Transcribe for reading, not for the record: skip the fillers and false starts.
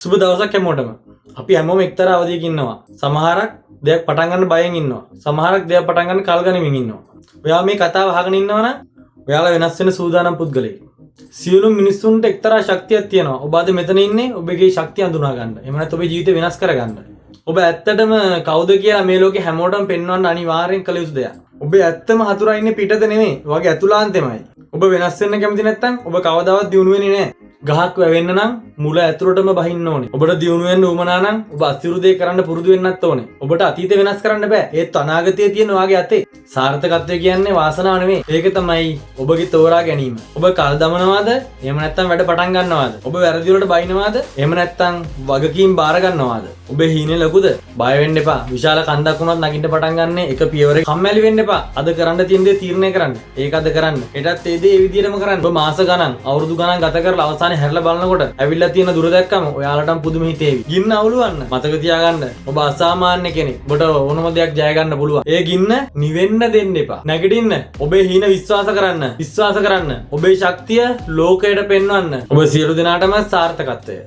සුබ දවසක් හැමෝටම. අපි හැමෝම එක්තරා අවධියක ඉන්නවා. සමහරක් දෙයක් පටන් ගන්න බයෙන් ඉන්නවා. සමහරක් දෙයක් පටන් ගන්න කල් ගනිමින් ඉන්නවා. ඔයා මේ කතාව අහගෙන ඉන්නවා නම් ඔයාලා වෙනස් වෙන සූදානම් පුද්ගලයෙක්. සියලු මිනිස්සුන්ට එක්තරා ශක්තියක් තියෙනවා. ඔබ අද මෙතන ඉන්නේ ඔබගේ ශක්තිය අඳුනා ගන්න. එහෙම නැත්නම් ඔබේ ජීවිතය වෙනස් කරගන්න. ඔබ ඇත්තටම කවුද කියලා මේ ලෝකේ හැමෝටම පෙන්වන්න අනිවාර්යෙන් කළ යුතු දෙයක්. ඔබේ ඇත්තම හතුරා ඉන්නේ පිටත නෙමෙයි, ඔයාගේ ඇතුළාන්තෙමයි. ඔබ වෙනස් වෙන්න කැමති නැත්නම් ඔබ කවදාවත් දියුණු වෙන්නේ නැහැ. ගහක් වැවෙන්න නම් මුල ඇතුළටම බහින්න ඕනේ. ඔබට දියුණු වෙන්න උවමනා නම් ඔබ අසිරු දේ කරන්න පුරුදු වෙන්නත් ඕනේ. ඔබට අතීතය වෙනස් කරන්න බෑ. ඒත් අනාගතය තියෙන ඔයාගේ අතේ. සාර්ථකත්වය කියන්නේ වාසනාව නෙමෙයි. ඒක තමයි ඔබගේ තෝරා ගැනීම. ඔබ කල් දමනවාද? එහෙම නැත්නම් වැඩ පටන් ගන්නවාද? ඔබ වැරදි වලට බයිනවාද? එහෙම නැත්නම් වගකීම් බාර ගන්නවාද? ඔබේ හීනේ ලොකුද? බය වෙන්න එපා. විශාල කන්දක් වුණත් නගින්න පටන් ගන්නේ එක පියවරක. කම්මැලි වෙන්න එපා. අද කරන්න තියෙන දේ තීරණය කරන්න. ඒක අද කරන්න. හෙටත් ඒ දේ ඒ විදිහටම කරන්න. ඔබ මාස ගණන්, අවුරුදු ගණන් ගත කරලා අවසානයේ හැරිලා බලනකොට ඇවිල්ලා තියෙන දුර දැක්කම ඔයාලටම පුදුම හිතේවි. ගින්න අවුලවන්න. මතක තියාගන්න. ඔබ අසාමාන්‍ය කෙනෙක්. ඔබට ඕනම දෙයක් ජය ගන්න පුළුවන්. ඒ ගින්න නිවෙන්න දෙන්න එපා. නැගිටින්න. ඔබේ හීන විශ්වාස කරන්න. විශ්වාස කරන්න. ඔබේ ශක්තිය ලෝකයට පෙන්වන්න. ඔබ සියලු දෙනාටම සාර්ථකත්වය.